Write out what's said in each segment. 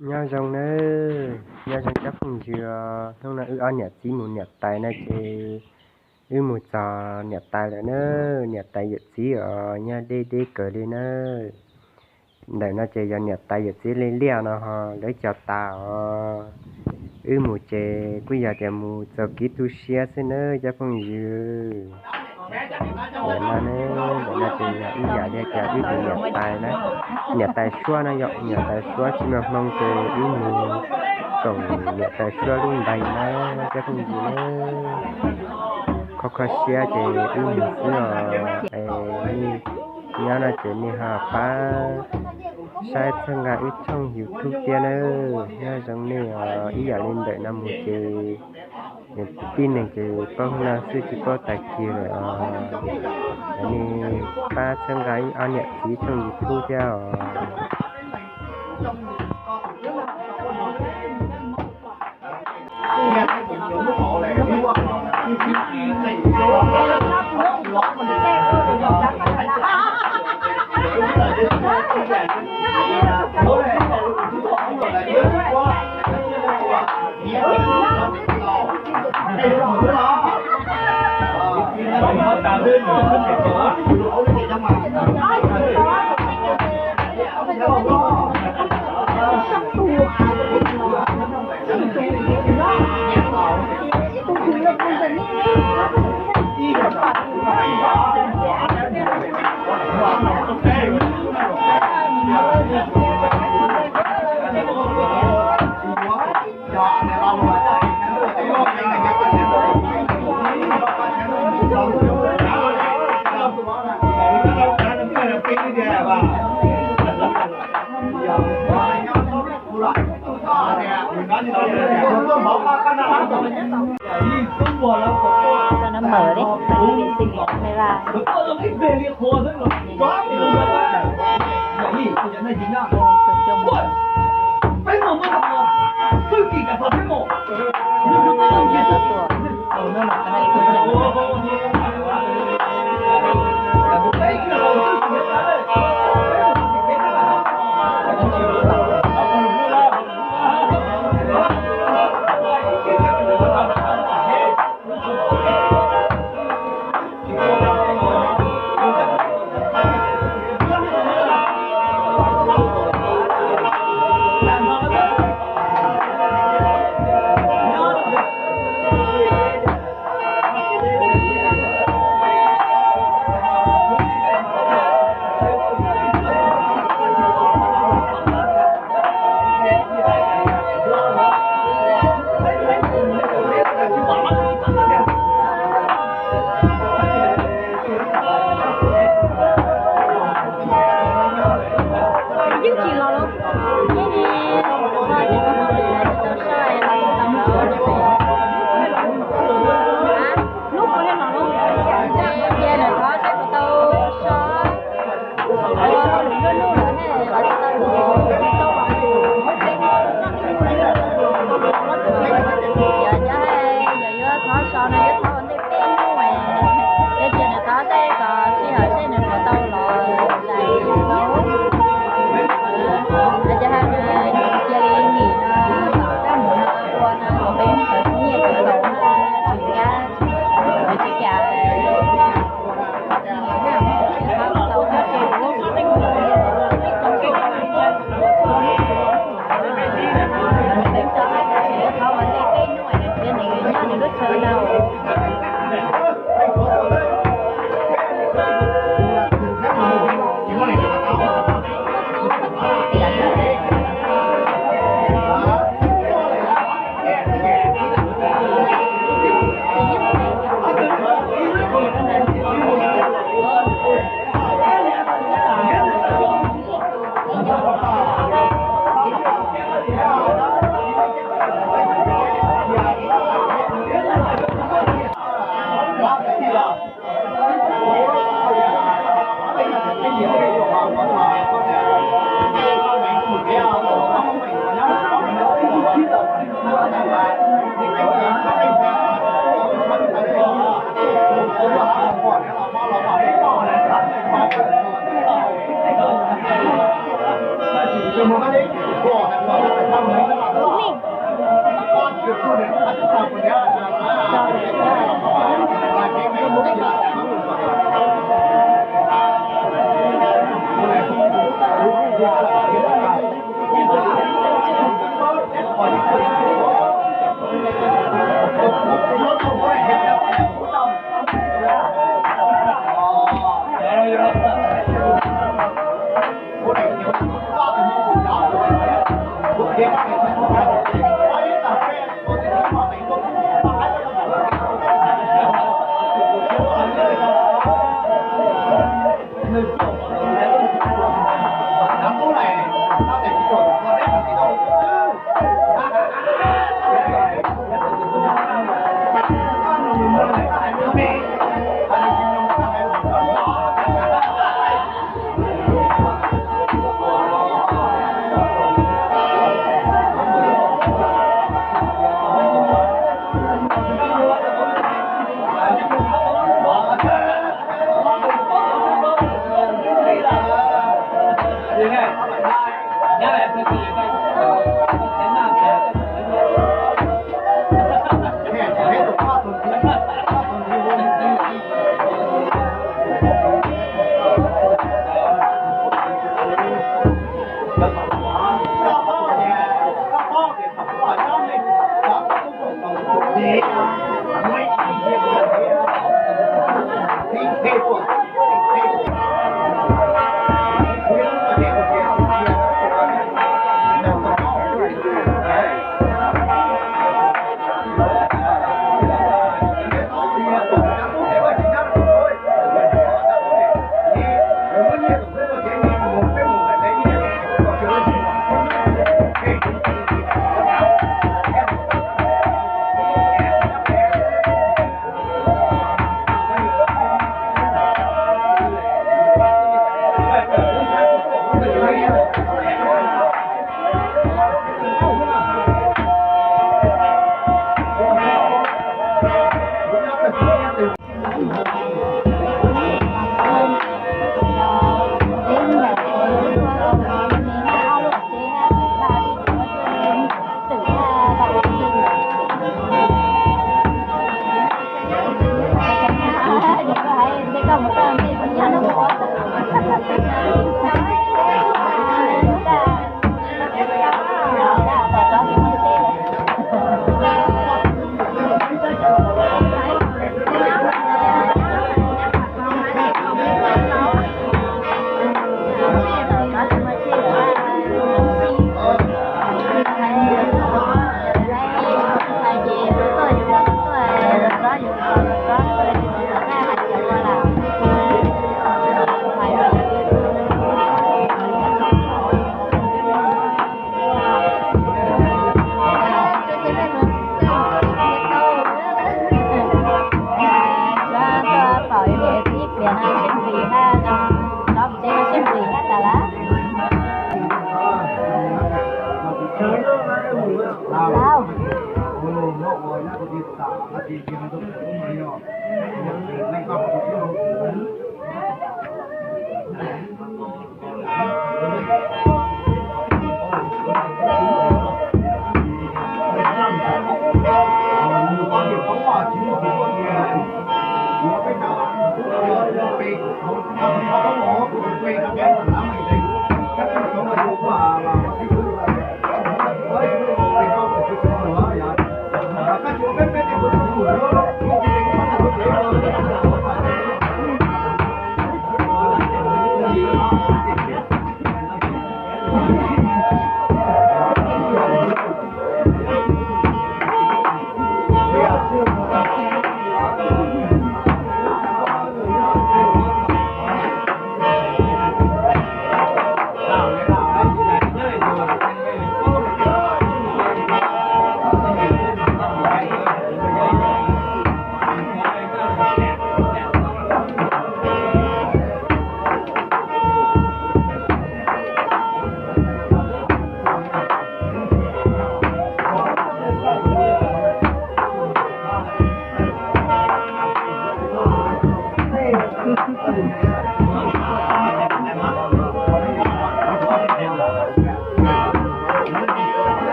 Nyob zoo nawb, nyob zoo cov phooj ywg os. Hnub no wb ob niam txiv mus niam tais no ces wb mus txog niam tais lawm na. Niam tais yawm txiv os, nyob deb deb kawg li na. Ntawm no ces yog niam tais yawm txiv li liaj no ho lawv cog tas os. Wb mus ces kuj yog tias mus txog kev tu siab xwb nawb cov phooj ywg. Ntawm no ne, ntawm no ces yog ib yam li tias wb tus niam tais na, niam tais suab no yog niam tais suab tsis muaj hmoo ces wb mus koom niam tais suab lub ntees na cov phooj ywg na. Kho kho siab ces wb mus xwb os. Es nej nyob no ces nej ho pab saib txhawb nqa wb tshooj YouTube thiab nawb. Nyob zoo nej os, ib yam li ntawm no mus ces tib neeg ces paub no xwb tsis paub tag kis lawm os. Nej pab txhawb nqa wb ob niam txiv tshooj YouTube thiab os. Cho nó mở đi, đi vệ sinh đi, bye bye. Yeej tsis los los, yeej ni, tau sai los tau los. Lub puas li no los, ces cia nws thov seb puas tau so. Yog yuav thov so no yuav thov ua ntej peb hnub, es cia nws thov seb kom sij hawm seb nws puas tau los. Ces hais tias cia li nim no, kab mus no ua no kom peb sawv nyiaj sawv laus na, tsis kam, tsis kam.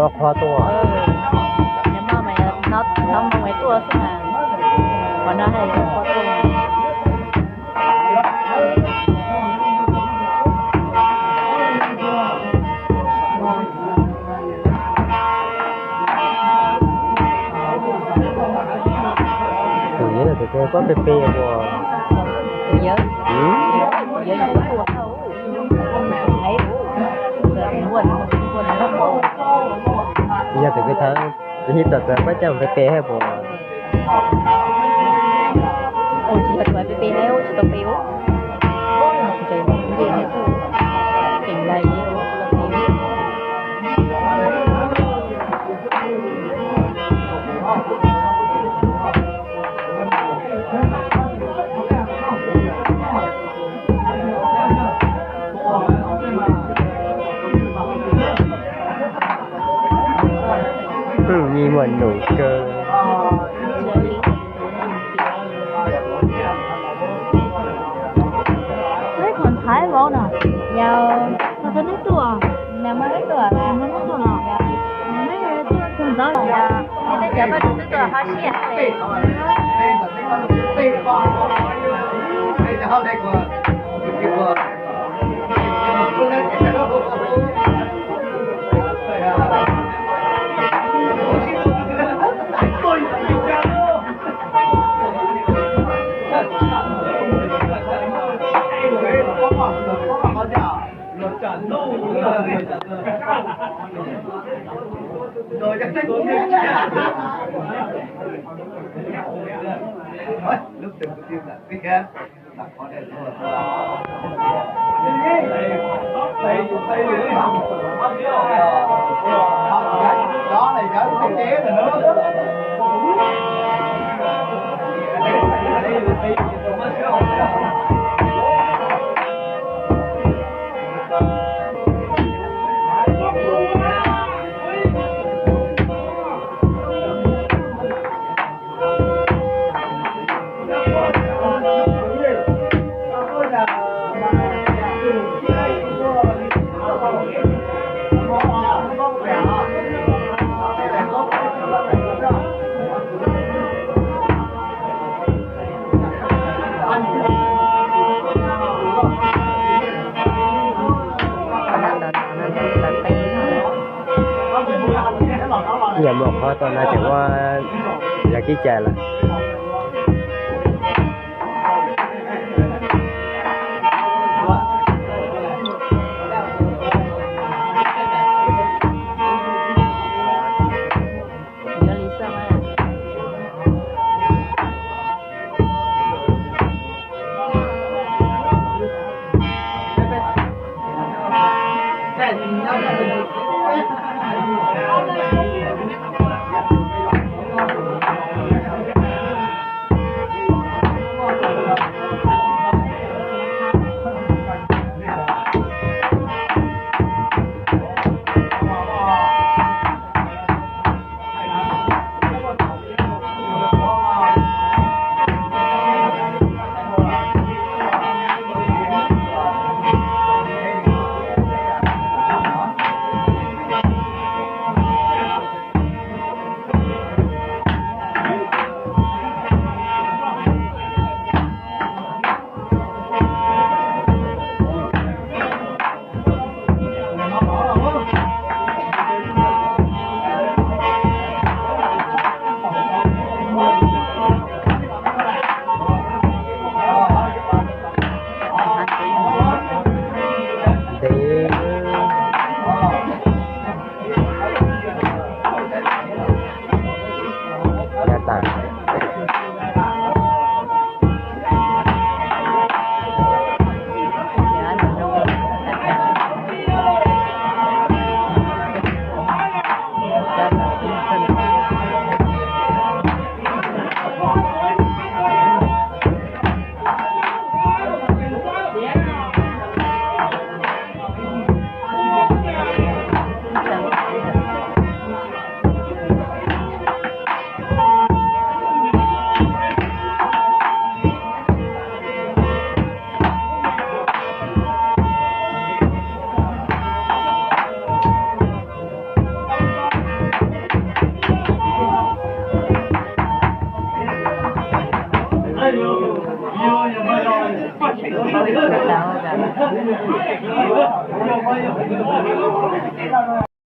Qhov tuaj. Hnov moo tuaj xwb mas, qhov no hais qhov tuaj. Tus yawg tus kawg pab pe pe ua. Tus yawg, tus yawg tus tuaj. Yog tus kawg thawv, tus yawg tom txawv pab coj pe pe hab puas? Tsis yog tus pe pe hab, tsis tau pe. Tseem lais. Nyi muaj num kawg. Peb thaum thaiv vauv no, yog thaum neb tuaj, neb tuaj, neb tuaj no, neb tuaj txog ntawd los yog, neb cov pab tug twb tuaj ho siab. Yog muaj qhov tau no ces ua yog kib cai lawm.